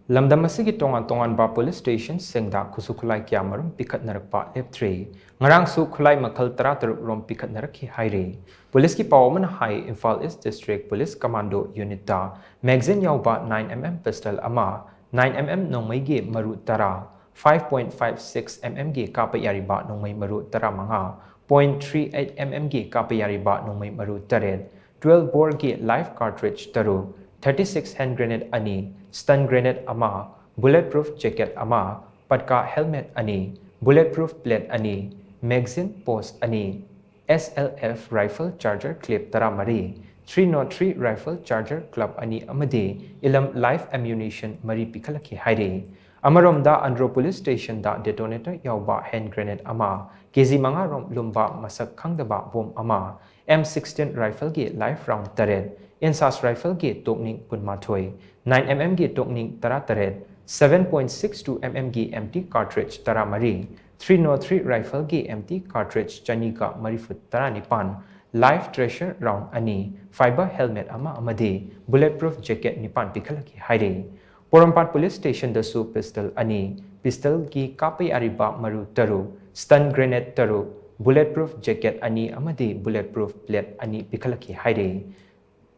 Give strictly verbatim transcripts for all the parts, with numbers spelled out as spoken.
ꯂꯝꯗꯝ ꯑꯁꯤꯒꯤ ꯇꯣꯉꯥꯟ ꯇꯣꯉꯥꯟꯕ ꯄꯨꯂꯤꯁ ꯁ꯭ꯇꯦꯁꯟꯁꯤꯡꯗ ꯈꯨꯠꯁꯨ ꯈꯨꯠꯂꯥꯏ ꯀꯌꯥꯃꯔꯨꯝ ꯄꯤꯈꯠꯅꯔꯛꯄ ꯂꯦꯞꯇ꯭ꯔꯤ꯫ ꯉꯔꯥꯡꯁꯨ ꯈꯨꯠꯂꯥꯏ ꯃꯈꯜ ꯇꯔꯥꯇꯔꯨꯛ ꯔꯣꯝ ꯄꯤꯈꯠꯅꯔꯛꯈꯤ ꯍꯥꯏꯔꯤ꯫ ꯄꯨꯂꯤꯁꯀꯤ ꯄꯥꯎ ꯑꯃꯅ ꯍꯥꯏ, ꯏꯝꯐꯥꯜ ꯏꯁ ꯗꯤꯁꯇ꯭ꯔꯤꯛ ꯄꯨꯂꯤꯁ ꯀꯃꯥꯟꯗꯣ ꯌꯨꯅꯤꯠꯇ ꯃꯦꯒꯖꯤꯟ ꯌꯥꯎꯕ nine mm pistol ꯑꯃ, nine mm ꯅꯣꯡꯃꯩꯒꯤ ꯃꯔꯨ ꯇꯔꯥ, five point five six mmꯒꯤ ꯀꯥꯞꯄ ꯌꯥꯔꯤꯕ ꯅꯣꯡꯃꯩ ꯃꯔꯨ ꯇꯔꯥꯃꯉꯥ, point three eight mmꯒꯤ ꯀꯥꯞꯄ ꯌꯥꯔꯤꯕ ꯅꯣꯡꯃꯩ ꯃꯔꯨ ꯇꯔꯦꯠ, twelve boreꯒꯤ live cartridge ꯇꯔꯨꯛ, thirty six hand grenade ꯑꯅꯤ, stun grenade ꯑꯃ, bullet proof jacket ꯑꯃ, ꯄꯠꯀꯥ helmet ꯑꯅꯤ, bullet proof plate ꯑꯅꯤ, magazine pouch ꯑꯅꯤ, S L F rifle charger clip ꯇꯔꯥꯃꯔꯤ, three nought three rifle charger clip ꯑꯅꯤ ꯑꯃꯗꯤ ꯏꯂꯝ live ammunition ꯃꯔꯤ ꯄꯤꯈꯠꯂꯛꯈꯤ ꯍꯥꯏꯔꯤ꯫ ꯑꯃꯔꯣꯝꯗ ꯑꯟꯗ꯭ꯔꯣ ꯄꯨꯂꯤꯁ ꯁ꯭ꯇꯦꯁꯟꯗ detonator ꯌꯥꯎꯕ hand grenade ꯑꯃ, ꯀꯦ ꯖꯤ ꯃꯉꯥ ꯔꯣꯝ ꯂꯨꯝꯕ ꯃꯁꯛ ꯈꯪꯗꯕ ꯕꯣꯝ ꯑꯃ, M sixteen rifleꯒꯤ live round ꯇꯔꯦꯠ, INSAS rifleꯒꯤ ꯇꯣꯛꯅꯤꯡ ꯀꯨꯟꯃꯥꯊꯣꯏ, nine mmꯒꯤ ꯇꯣꯛꯅꯤꯡ ꯇꯔꯥꯇꯔꯦꯠ, seven point six two mmꯒꯤ empty cartridge ꯇꯔꯥꯃꯔꯤ, three nought three rifleꯒꯤ empty cartridge ꯆꯅꯤꯒ ꯃꯔꯤꯐꯨ ꯇꯔꯥꯅꯤꯄꯥꯟ, live tracer round ꯑꯅꯤ, fiber helmet ꯑꯃ ꯑꯃꯗꯤ bullet proof jacket ꯅꯤꯄꯥꯟ ꯄꯤꯈꯠꯂꯛꯈꯤ ꯍꯥꯏꯔꯤ꯫ ꯄꯣꯔꯣꯝꯄꯥꯠ ꯄꯨꯂꯤꯁ ꯁ꯭ꯇꯦꯁꯟꯗꯁꯨ pistol ꯑꯅꯤ, pistolꯒꯤ ꯀꯥꯞꯄ ꯌꯥꯔꯤꯕ ꯃꯔꯨ ꯇꯔꯨꯛ, stun grenade ꯇꯔꯨꯛ, bullet proof jacket ꯑꯅꯤ ꯑꯃꯗꯤ bullet proof plate ꯑꯅꯤ ꯄꯤꯈꯠꯂꯛꯈꯤ ꯍꯥꯏꯔꯤ꯫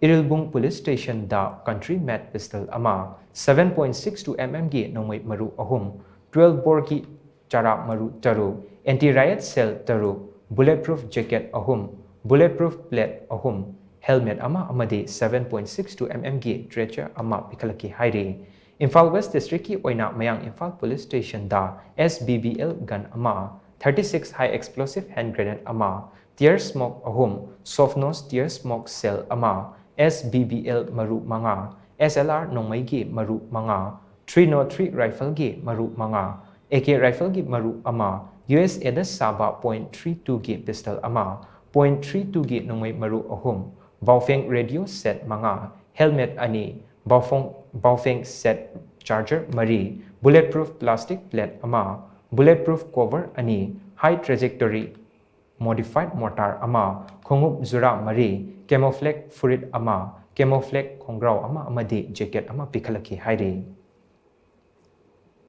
ꯏꯔꯤꯜꯕꯨꯡ ꯄꯨꯂꯤꯁ ꯁ꯭ꯇꯦꯁꯟꯗ country made pistol ꯑꯃ, seven point six two mmꯒꯤ ꯅꯣꯡꯃꯩ ꯃꯔꯨ ꯑꯍꯨꯝ, twelve boreꯒꯤ ꯆꯔꯥ ꯃꯔꯨ ꯇꯔꯨꯛ, anti riot shell ꯇꯔꯨꯛ, bullet proof jacket ꯑꯍꯨꯝ, bullet proof plate ꯑꯍꯨꯝ, helmet ꯑꯃ ꯑꯃꯗꯤ seven point six two mmꯒꯤ tracer ꯑꯃ ꯄꯤꯈꯠꯂꯛꯈꯤ ꯍꯥꯏꯔꯤ꯫ ꯏꯝꯐꯥꯜ ꯋꯦꯁ ꯗꯤꯁꯇ꯭ꯔꯤꯛꯀꯤ ꯑꯣꯏꯅ ꯃꯌꯥꯡ ꯏꯝꯐꯥꯜ ꯄꯨꯂꯤꯁ ꯁ꯭ꯇꯦꯁꯟꯗ S B B L gun ꯑꯃ, thirty six high explosive hand grenade ꯑꯃ, tear smoke ꯑꯍꯨꯝ, soft nose tear smoke shell ꯑꯃ, S B B L ꯃꯔꯨ ꯃꯉꯥ, S L R ꯅꯣꯡꯃꯩꯒꯤ ꯃꯔꯨ ꯃꯉꯥ, three nought three rifleꯒꯤ ꯃꯔꯨ ꯃꯉꯥ, A K rifleꯒꯤ ꯃꯔꯨ ꯑꯃ, USAꯗ ꯁꯥꯕ point three twoꯒꯤ pistol ꯑꯃ, point three twoꯒꯤ ꯅꯣꯡꯃꯩ ꯃꯔꯨ ꯑꯍꯨꯝ, ꯕꯥꯎꯐꯦꯡ radio set ꯃꯉꯥ, helmet ꯑꯅꯤ, ꯕꯥꯎꯐꯣꯡ ꯕꯥꯎꯐꯦꯡ set charger ꯃꯔꯤ, bullet proof plastic plate ꯑꯃ, bullet proof cover ꯑꯅꯤ, high trajectory modified mortar ꯑꯃ, ꯈꯣꯡꯎꯞ ꯖꯨꯔꯥ ꯃꯔꯤ, camouflage ꯐꯨꯔꯤꯠ ꯑꯃ, camouflage ꯈꯣꯡꯒ꯭ꯔꯥꯎ ꯑꯃ ꯑꯃꯗꯤ jacket ꯑꯃ ꯄꯤꯈꯠꯂꯛꯈꯤ ꯍꯥꯏꯔꯤ꯫